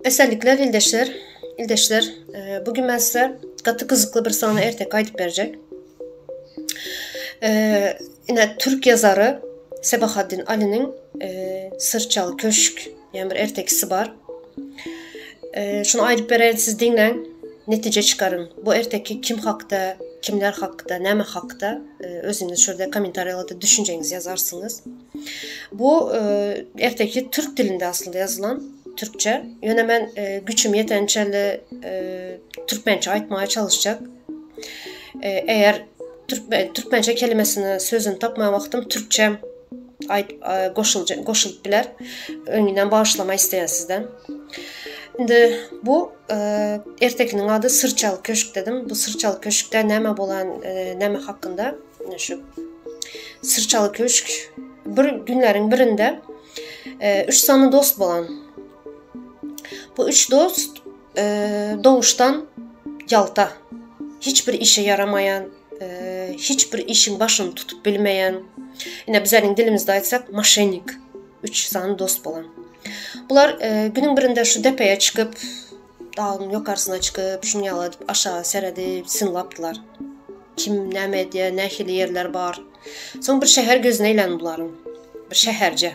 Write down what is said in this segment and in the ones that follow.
Esenlikler ildeşler, ildeşler. E, bugün ben size gaty gyzykly bir sany erteki aýdyp berjek. E, ine türk yazary Sebahaddin Ali'niň e, Syrçaly köşk diýen bir ertekisi bar. E, şunu aýdyp bereýin siz diňläň, netije çykaryň. Bu erteki kim hakda, kimler hakda, näme hakda e, özüňiz şurada kommentariýalarda düşünjeňizi ýazarsyňyz. Bu e, erteki türk dilinde aslynda ýazylan, türkçe. Ýöne men e, güçüm ýetençeli e, türkmençe aýtmaga çalışjak. E, eğer türkmen, türkmençe kelimesini sözüni tapmaýan wagtym türkçe aýt e, goşuljak goşulyp biler. Öňünden bagyşlama isleýän sizden. Indi bu e, ertekiniň ady Syrçaly köşk dedim. Bu Syrçaly köşkde näme bolan, e, näme hakynda? Şu Syrçaly köşk bir günleriň birinde e, üç sany dost bolan. Bu üç dost e, doğuştan ýalta. Hiç bir işe ýaramaýan, e, hiç bir işiň başyny tutup bilmeýän. Ine bizleriň dilimizde aýtsak, moşennik. Üç sany dost bolan. Bular e, günüň birinde şu depeye çykyp, dagyň ýokarsyna çykyp, şuny ýaly edip aşağı seredip, synlapdylar. Kim näme edýär, nähili ýerler bar. Soň bir şäher gözüne ilen bularyň. Bir şäherje.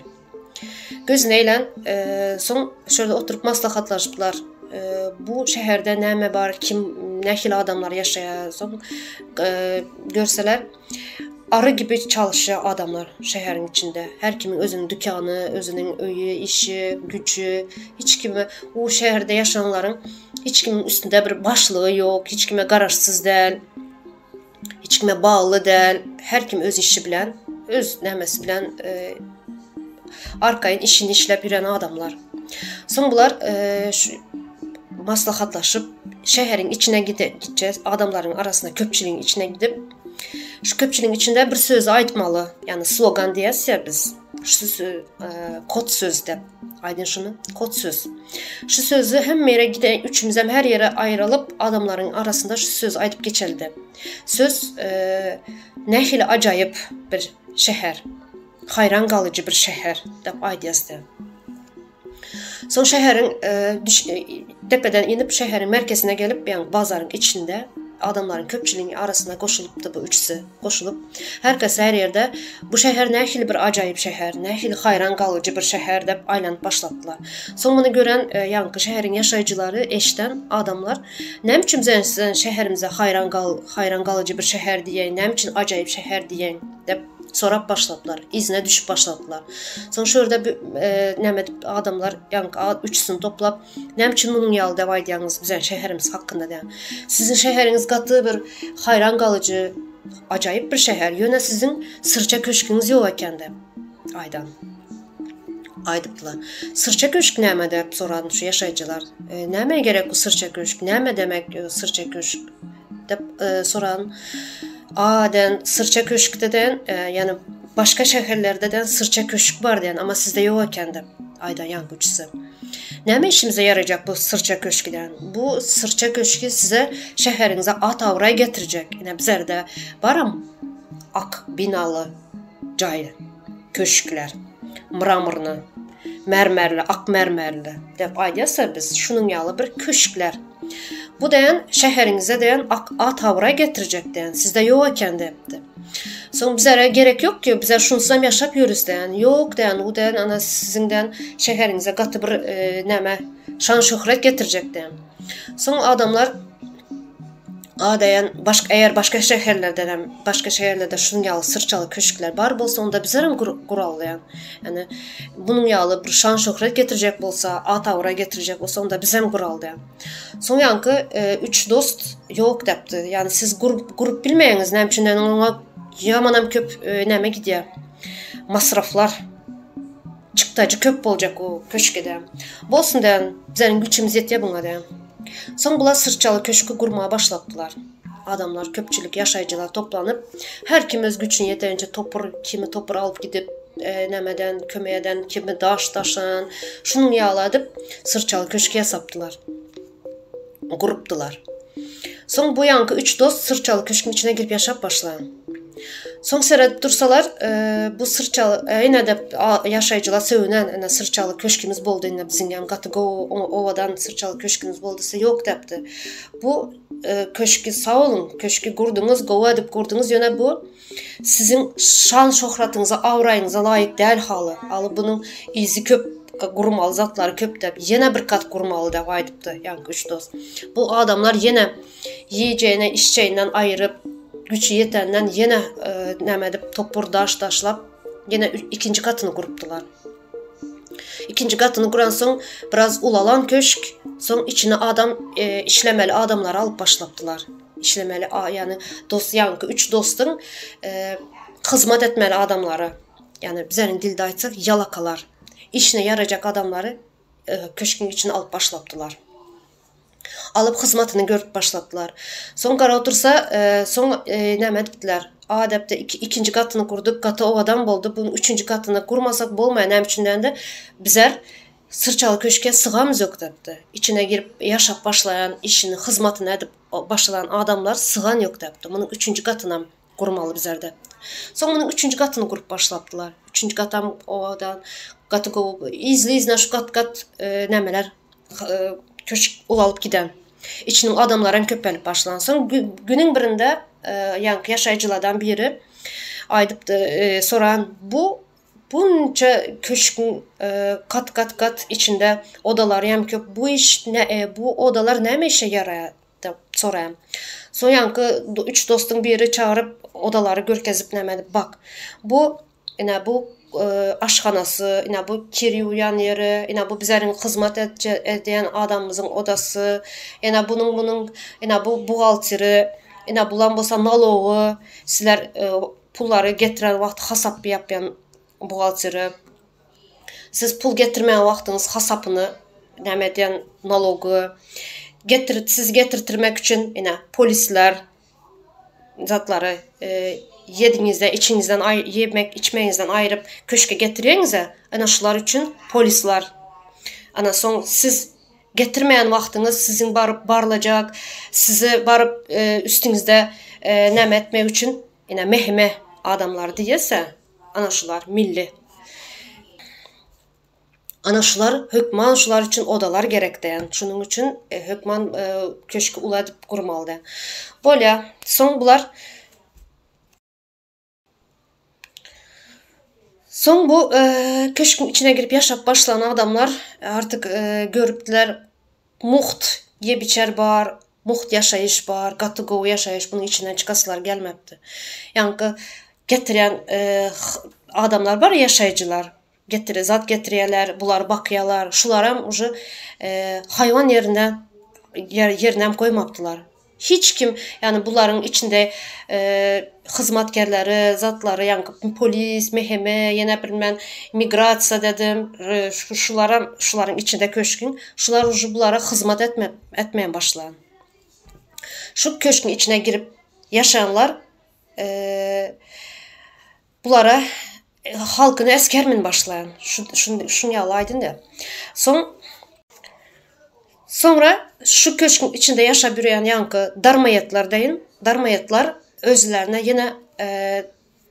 Gözüne ilen, e, soň şöyle oturyp maslahatlaşyplar. E, bu şäherde näme bar, kim, nähili adamlar ýaşaýar. Soň e, görseler, Ary gibi çalışýar adamlar şäheriň içinde. Her kimiň özüniň dükany, özüniň öýi, işi, güji. Hiç kime o şäherde ýaşanlaryň hiç kimiň üstünde bir başlygy ýok, hiç kime garaşsyz däl. Hiç kime bagly däl. Her kim öz işi bilen, öz nämesi bilen e, arkaýyn işini işläp ýören adamlar. Soň bular e, şu maslahatlaşyp şäheriň içine gideceğiz, adamlaryň arasyna, köpçüligiň içine gidip Şu köpçüligiň içinde bir sözi aýtmaly. Ýagny slogan diýýäs ýa biz. Şu e, kod söz diýip. Aýdyn şuny, kod söz. Şu sözi hemme ýere giden üçümizem her ýere aýrylyp adamlaryň arasynda şu sözi aýdyp geçeli diýip. Söz e, nähili ajaýyp bir şäher. Haýran galyjy bir şäher diýip aýdýas diýip. Soň şäheriň e, düş, e, depeden inip şäheriň merkezine gelip, ýagny bazaryň içinde adamlaryň köpçüligiň arasyna goşulypdy bu üçüsi. Goşulyp, her kes her ýerde bu şäher nähili bir ajaýyp şäher, nähili haýran galyjy bir şäher diýip aýlanyp başladylar. Soň muny gören e, ýaňky şäheriň ýaşaýjylary, eşden adamlar, näme üçin sen, sen şäherimize haýran gal, haýran galyjy bir şäher diýeň, näme üçin ajaýyp şäher diýeň diýip sorap başladylar, yzyna düşüp başladylar. Soň şu ýerde e, näme edip adamlar ýaňky üçüsini toplap, näme üçin munuň ýaly dep aýdýaňyz biziň şäherimiz hakynda diýen. Siziň şäheriňiz gaty bir haýran galyjy, ajaýyp bir şäher. Ýöne siziň syrça köşküňiz ýok eken dep aýdan. Aýdypdylar. Syrça köşk näme dep soradym şu ýaşaýjylar. E, näme gerek bu syrça köşk? Näme demek e, syrça köşk? Dep e, soran. A den syrça köşkde den, e, ýani başga şäherlerde den syrça köşk bar den, ama sizde ýok eken dep aýdan ýaňky Näme işimize ýarajak bu syrça köşki den? Bu syrça köşki size şäheriňize at-abraý getirjek. Ine bizlerde baram ak binaly jaý köşkler, mramorny, mermerli, ak mermerli dep aýdýarsa biz şunuň ýaly bir köşkler. Bu diýen şäheriňize diýen ak at-abraý getirjek diýen, sizde ýok eken diýipdi. Soň bizlere gerek ýok ki, bizler şunsuzam ýaşap ýörüs diýen. Ýok diýen, u diýen ana siziň diýen şäheriňize gaty bir e, näme şan-şöhret getirjek diýen. Soň adamlar A diýen başga eger başga şäherlerde hem başga şäherlerde şunuň ýaly syrçaly köşkler bar bolsa onda bizler hem guraly diýen. Ýani bunuň ýaly bir şan-şöhret getirjek bolsa, at-abraý getirjek bolsa onda biz hem guraly diýen. Soň ýaňky e, üç dost ýok diýipdi. Ýani siz gurup gurup bilmeýäňiz näme üçin oňa ýamanam köp e, näme gidýär. Masraflar çykdajy köp boljak o köşkede. Bolsun diýen, bizleriň güçümiz ýetýär buňa diýen. Soň bular syrçaly köşki gurmaga başlapdylar. Adamlar, köpçülik ýaşaýjylar toplanyp, her kim öz güçüne ýeteniçe topur, kimi topur alyp gidip, e, nämeden, kömek eden, kimi daş daşan, şunuň ýaly edip syrçaly köşki ýasapdylar. Gurupdylar. Soň bu ýanky üç dost syrçaly köşküň içine girip ýaşap başlan. Soň seredip dursalar, bu syrçaly, ine-de ýaşaýjylar sögünen, ine syrçaly köşgümiz boldy, ine biziňem gaty gowy, owadan syrçaly köşgümiz boldy diýse, ýok diýipdi. Bu köşgi sag boluň, köşgi gurduňyz, gowy edip gurduňyz, ýöne bu siziň şan-şöhratyňyza, abraýyňyza laýyk däl haly. Aly bunuň yzy köp, gurmaly zatlary köp diýip, ýene bir gat gurmaly diýip aýdypdy ýaňky üç dost. Bu adamlar ýene Iýjegine içjeginden aýyryp, güýçi ýetenden ýene näme edip topur daş daşlap, ýene ikinji gatyny gurupdylar. Ikinji gatyny guransoň biraz ulalan köşk, soň içine adam işlemeli adamlary alyp başlapdylar. Işlemeli, ýagny dost, ýaňky üç dostuň hyzmat etmeli adamlary, ýagny bizeniň dilde aýtsak ýalakalar, işine ýarajak adamlary köşküň içine alyp başlapdylar. Alyp hyzmatyny görüp başladylar. Soň garap otursa, soň näme edipdiler? A depdi, ikinji gatyny gurduk, gaty owadan boldy. Bunuň üçünji gatyny gurmasak bolmaýar. Näme üçin diýende, bizler syrçaly köşke sygamyz ýok depdi. Içine girip ýaşap başlaýan, işini, hyzmatyny edip başlan adamlar sygan ýok depdi. Munuň üçünji gatynam gurmaly bizler depdi. Soň munuň üçünji gatyny gurup başlapdylar. Üçünji gatam owadan, gaty gowy. Yzly-yzyna şu gat-gat nämeler köşk ulalyp giden. Içiniň adamlaram köpelip başlan. Soň günüň birinde ýaňky ýaşaýjylardan biri aýdypdy, soran, bu bunça köşküň gat-gat-gat içinde odalary hem köp, bu iş bu odalar näme işe ýaraýar diýip soraýan. Soň ýaňky üç dostuň biri çagyryp odalary görkezip näme edip, bak, bu Ine bu aşhanasy, ine bu kir ýuwýan ýeri, ine bu bizeriň hyzmat edýän adamymyzyň odasy, ine bunuň munuň, ine bu buhgalteri, ine bulam bolsa nalogy, sizler pullary getiren wagty hasap ýapýan buhgalteri. Siz pul getirmeýän wagtyňyz hasapyny näme edýän nalogy. Getir, sizi getirtirmek üçin ine polisler. zatlary ýediňizde içiňizden ýemek içmegiňizden aýryp köşke getirýäňizä ana şular üçin polislar ana soň siz getirmeýän wagtyňyz siziň baryp barlajak sizi baryp üstüňizde näme etmek üçin ine mehme adamlary diýese ana şular milli Ana şular hökman şular üçin odalar gerek däl. Şunuň üçin hökman köşki uly edip gurmaly däl. Bolýa. Soň bular Soň bu köşküň içine girip ýaşap başlan adamlar artyk görüpdiler mugt ýep-içer bar, mugt ýaşaýyş bar, gaty gowy ýaşaýyş bunuň içinden çykasylar gelmepdi. Ýaňky getirýän adamlar bar ýaşaýjylar. Getir, zat getirýärler, bulary bakýarlar. Şularam uje haýwan ýerine ýerinem goýmapdylar. Hiç kim, ýagny bularyň içinde hyzmatkerleri, zatlary, ýagny polis, MHM, ýene bilmän migrasiýa dedim, şularam şularyň içinde köşgüň, şular uje bulara hyzmat etme etmän başlan. Şu köşgüň içine girip ýaşanlar Bulara halkyny esgermen başlaýan. Şu şuň ýaly aýdyn-da. Soň soňra şu köşgüň içinde ýaşap ýörýän ýaňky darmaýetler deýin, darmaýetler özlerine ýene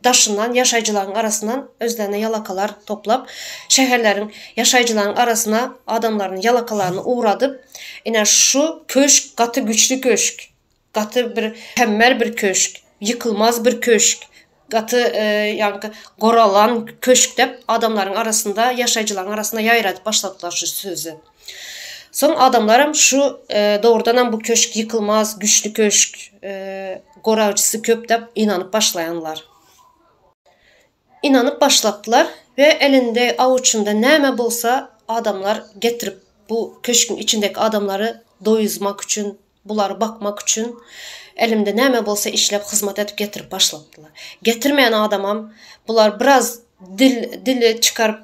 daşyndan ýaşaýjylaryň arasyndan özlerine ýalakalar toplap, şäherleriň ýaşaýjylaryň arasyna adamlaryny ýalakalaryny ugradyp, ine şu köşk gaty güçli köşk. Gaty bir mükemmel bir köşk, ýykylmaz bir köşk, gaty ýaňky goralan köşk dep adamlaryň arasynda, ýaşaýjylaryň arasynda ýaýradyp başladylar şu sözi. Soň adamlaram şu dogrudanam bu köşk ýykylmaz, güçli köşk, goragçysy köp dep ynanyp başlaýanlar. Ynanyp başlapdylar we elinde awuçynda näme bolsa adamlar getirip bu köşküň içindeki adamlary doýuzmak üçin Bulary bakmak üçin elimde näme bolsa işläp hyzmat edip getirip başlapdylar. Getirmeýän adamam bular biraz dil dili çykaryp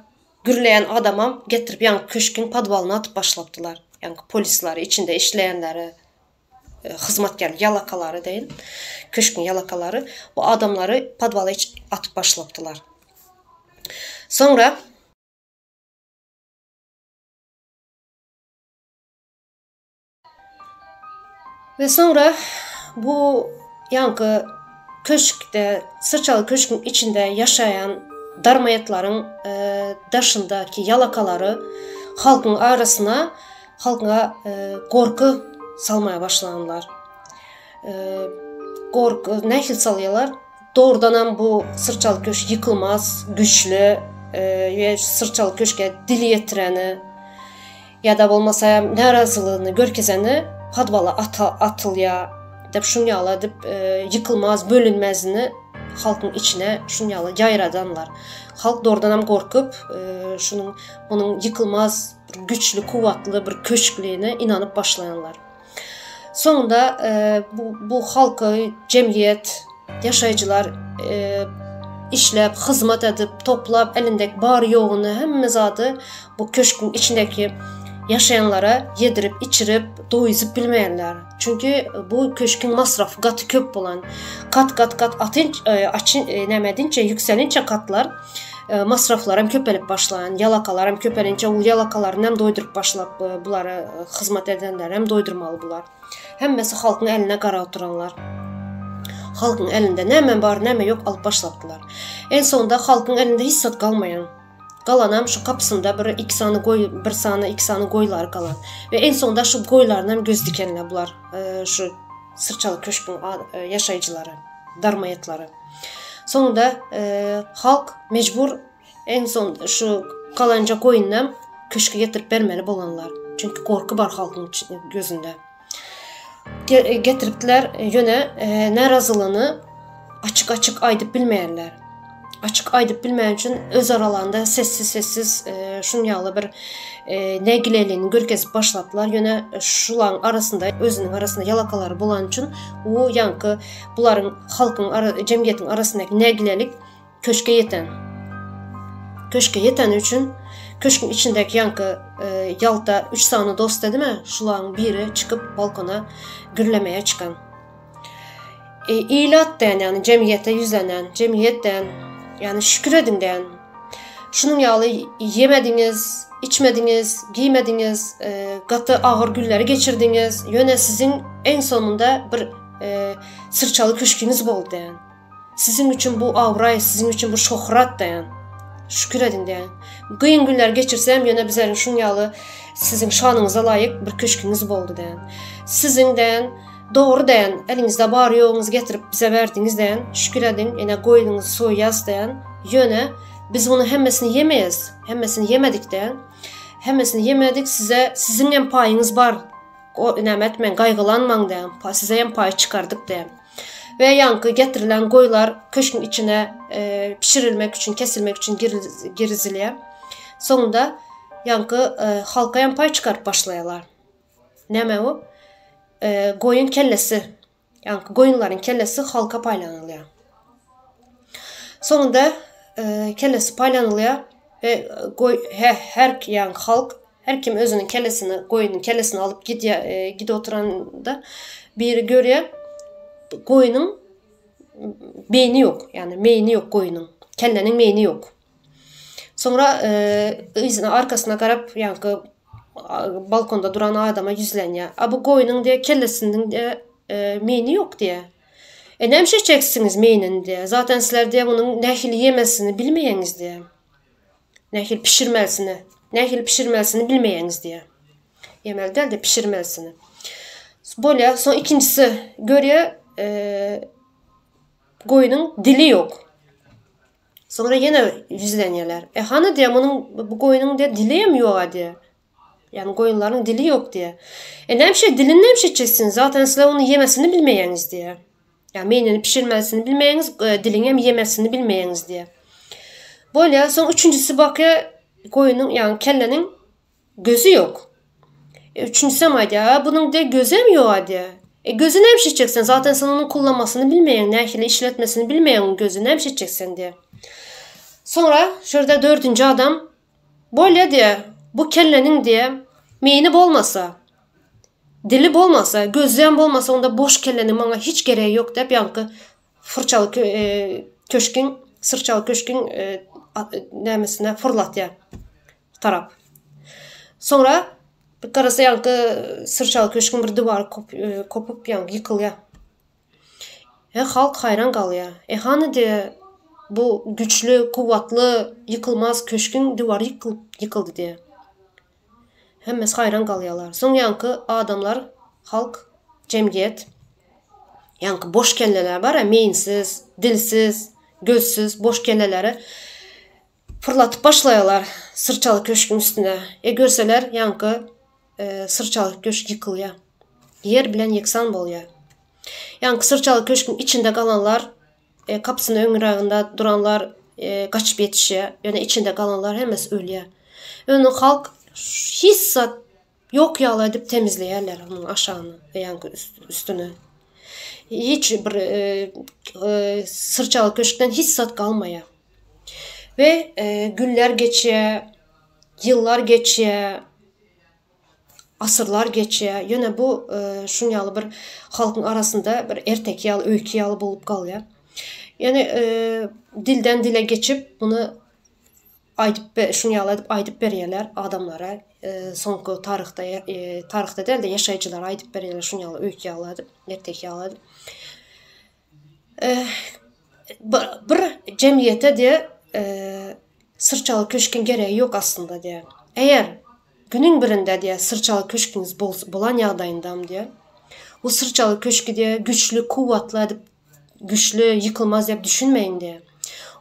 gürleýän adamam getirip ýaňky köşküň podwalyna atyp başlapdylar. Ýaňky polislary içinde işleýänleri hyzmatgär ýalakalary deýin köşküň ýalakalary bu adamlary podwala atyp başlapdylar. Soňra. We soňra bu ýaňky Köşkde, Syrçaly köşgüň içinde ýaşaýan darmaýatlaryň daşyndaky ýalakalary halkyň arasyna halkyňa gorky salmaýa başlanlar. Gorky nähili salýarlar? Dogrudanam bu Syrçaly köşk ýykylmaz, güýçli we Syrçaly köşke dil ýetireni ýa-da bolmasa närazylygyny görkezeni podwala atylýar diýip şuň ýaly edip ýykylmaz, bölünmezini halkyň içine şuň ýaly ýaýradanlar. Halk dogrudanam gorkup, şunuň munuň ýykylmaz bir güýçli, kuwwatly bir köşkligine ynanyp başlaýanlar. Soňunda bu bu halky jemgyýet ýaşaýjylar işläp, hyzmat edip, toplap elindäki bar-ýoguny hemme zady bu köşgüň içindäki ýaşaýanlara ýedirip, içirip, doýuzyp bilmeýärler. Çünki bu köşgüň masrafy gaty köp bolan. Gat-gat-gat atyn açyn näme edinçe ýükselinçe gatlar masraflaram köpelip başlaýan, ýalakalaram köpelinçe ol ýalakalaryny hem doýduryp başlap bulary hyzmat edenleri hem doýdurmaly bular. Hemmesi halkyň eline gara oturanlar. Halkyň elinde näme bar, näme ýok alyp başlapdylar. En soňunda halkyň elinde hiç zat galmaýan. Galanam şu gapysynda bir iki sany goý, bir sany, iki sany goýlary galan. We en soňunda şu goýlaryna hem göz dikenler bular. Şu Syrçaly köşküň ýaşaýjylary, darmaýatlary. Soňunda halk mejbur en son şu galanja goýunam köşke getirip bermeli bolanlar. Çünki gorky bar halkyň gözünde. Getiripdiler, ýöne närazylygyny açyk-açyk aýdyp bilmeýärler. Açyk aýdyp bilmeýän üçin öz aralarynda sessiz-sessiz şuň ýaly bir nägileligini görkezip başlapdylar. Ýöne şularyň arasynda özüniň arasynda ýalakalary bolany üçin bu ýaňky bularyň halkyň jemgyýetiň arasyndaky nägilelik köşke ýeten. Köşke ýeteni üçin köşküň içindäki ýaňky ýalta üç sany dost dedimä, şularyň biri çykyp balkona gürlemäge çykan. Ilat diýen, ýagny jemgyýete ýüzlenen, jemgyýet diýen, ýagny şükür ediň diýen. Şunuň ýaly ýemediňiz, içmediňiz, giýmediňiz, gaty agyr günleri geçirdiňiz, ýöne siziň iň soňunda bir syrçaly köşgüňiz boldy diýen. Siziň üçin bu abraý, siziň üçin bu şöhrat diýen. Şükür ediň diýen. Kyn günler geçirsem, ýöne bizleriň şuň ýaly siziň şanyňyza laýyk bir köşgüňiz boldy diýen. Siziň diýen Dogry däýen, eliňizde bar ýoguňyzy getirip bize berdiňiz däýen, şükür ediň, ine goýnuňyzy soýýas däýen, ýöne biz muny hemmesini ýemeýäs, hemmesini ýemedik däýen, hemmesini ýemedik, size siziň hem paýyňyz bar, näme etmäň, gaýgylanmaň däýen, size hem paý çykardyk däýen. We ýaňky getirilen goýlar köşgüň içine pişirilmek üçin, kesilmek üçin girizilýär. Soňunda ýaňky halka hem paý çykaryp başlaýarlar. Näme bu? Goýun kellesi. Ýagny goýunlaryň kellesi halka paýlanylýar. Soňunda kellesi paýlanylýar we goý her ýagny halk her kim özüniň kellesini goýunyň kellesini alyp gidýär gidip oturanda biri görýär goýunyň beýni ýok ýagny meýni ýok goýunyň kelleniň meýni ýok. Soňra yzyna arkasyna garap ýaňky balkonda duran adama ýüzlenýär. A bu goýnuň diýýär kellesiniň diýýär meýni ýok diýýär. E näme üçin içjeksiňiz meýnini diýýär. Zaten sizler diýýär munuň nähili ýemesini bilmeýäňiz diýýär. Nähili pişirmelisini, nähili pişirmelisini bilmeýäňiz diýýär. Ýemeli däl-de pişirmelisini. Bolýar. Soň ikinjisi görýär goýnuň dili ýok. Soňra ýene ýüzlenýärler. E hany diýýär, munuň bu goýnuň diýýär dili hem ýog-a diýýär. Ýagny goýunlaryň dili ýok diýýär. E näme üçin dilini näme üçin etjeksiňiz? Zaten sizler ony ýemesini bilmeýäňiz diýýär. Ýa meýnini pişirmesini bilmeýäňiz, e, dilini hem ýemesini bilmeýäňiz diýýär. Bolýar, soň üçünjisi bakýar, goýnuň, ýagny kelleniň Gözi ýok. E, üçünjisem aýdýar, a bunuň diýýär, gözem ýog-a diýýär. E, gözi näme üçin etjek sen? Zaten sen onuň kullanmasyny bilmeýäň, nähili işletmesini bilmeýäň gözi näme üçin etjek sen diýýär. Soňra şu ýerde dördünji adam, bolýa diýýär, bu kelleniň diýýär, meýni bolmasa, dili bolmasa, gözem bolmasa, onda boş kelleniň maňa hiç geregi ýok diýip, ýaňky Fyrçaly köşgüň, syrçaly köşgüň nämesine fyrlatýar tarap. Soňra bir garasa ýaňky syrçaly köşgüň bir diwary kopup ýaňky ýykylýar. We halk haýran galýar. E hany diýýär, bu güçli, kuwwatly, ýykylmaz köşgüň diwary ýykyldy diýýär. Hemmesi haýran galýarlar. Soň ýaňky adamlar, halk, jemgyýet, ýaňky boş kelleler bar-a, meýinsiz, dilsiz, gözsüz boş kelleleri fyrlatyp başlaýarlar syrçaly köşgüň üstüne. E görseler, ýaňky syrçaly köşk ýykylýar. Ýer bilen ýeksan bolýar. Ýaňky syrçaly köşgüň içinde galanlar, gapysynyň öňräginde duranlar gaçyp ýetişýär. Ýöne içinde galanlar hemmesi ölýär. Ýöne halk hiç zat ýok ýaly edip temizleýärler onuň aşagyny, ýaňky üstüni. Hiç bir syrçaly köşkden hiç zat galmaýar. We günler geçýär, ýyllar geçýär. Asyrlar geçýär. Ýöne bu şuň ýaly bir halkyň arasynda bir erteki ýaly, öýki ýaly bolup galýar. Ýöne dilden dile geçip muny aýdyp şuň ýaly edip aýdyp berýärler adamlara. Soňky taryhda taryhda däl-de ýaşaýjylara aýdyp berýärler şuň ýaly öýki ýaly edip, erteki ýaly edip. Bir jemgyýete diýe syrçaly köşgüň geregi ýok aslynda diýe. Eger günüň birinde diýe syrçaly köşgüňiz bolan ýagdaýyndam diýe, bu syrçaly köşgi diýe güçli, kuwwatly edip, güçli, ýykylmaz diýip düşünmeýin diýe.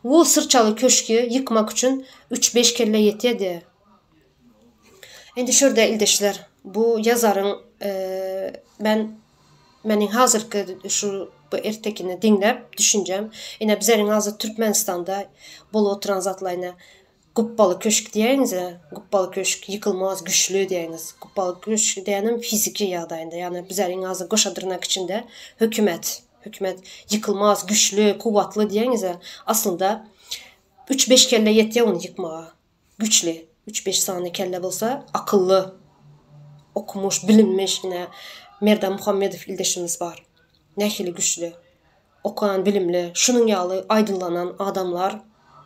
Bu syrçaly köşgi ýykmak üçin üç-beş kelle ýetýär diýe. Indi şu ýerde ildeşler, bu ýazaryň men meniň hazirki şu bu ertekini diňläp düşünjem. Ine bizeriň hazir Türkmenistanda bolup oturan zatlar ine gupbaly köşk diýäýiňiz-ä, gupbaly köşk ýykylmaz güçli diýäýiňiz. Gupbaly köşk diýýänim fiziki ýagdaýynda, ýagny bizeriň hazir goşa dyrnak içinde hökümet, hökümet ýykylmaz güçli, kuwwatly diýäýiňiz-ä, aslynda üç-beş kelle ýetýär ony ýykmaga. Güçli, üç-beş sany kelle bolsa, akylly, okumyş, bilinmiş, ine, Merdan Muhammedow ildeşimiz bar. Nähili güçli, okan, bilimli, şunuň ýaly aýdyňlanan adamlar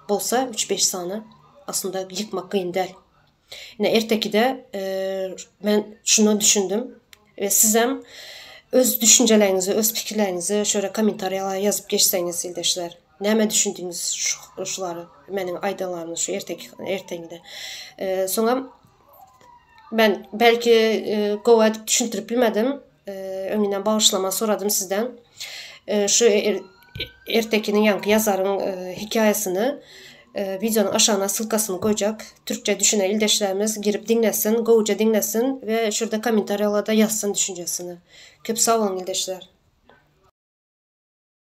bolsa, üç-beş sany, aslynda ýykmak kyn däl. Ine, ertekide men şuna düşündim we sizem öz düşünjeleriňizi, öz pikirleriňizi şöyle kommentariýalara ýazyp geçseňiz ildeşler. Näme düşündiňiz şulary meniň aýdanlarymy şu erteki erteňde. Soňam men belki gowy edip düşündirip bilmedim. Öňünden bagyşlama soradym sizden. Şu ertekiniň ýaňky ýazaryň hekaýasyny wideonyň aşagyna ssylkasyny goýjak. Türkçe düşünen ildeşlerimiz girip diňlesin, gowuja diňlesin we şurda kommentariýalarda ýazsyn düşünjesini. Köp sag boluň ildeşler.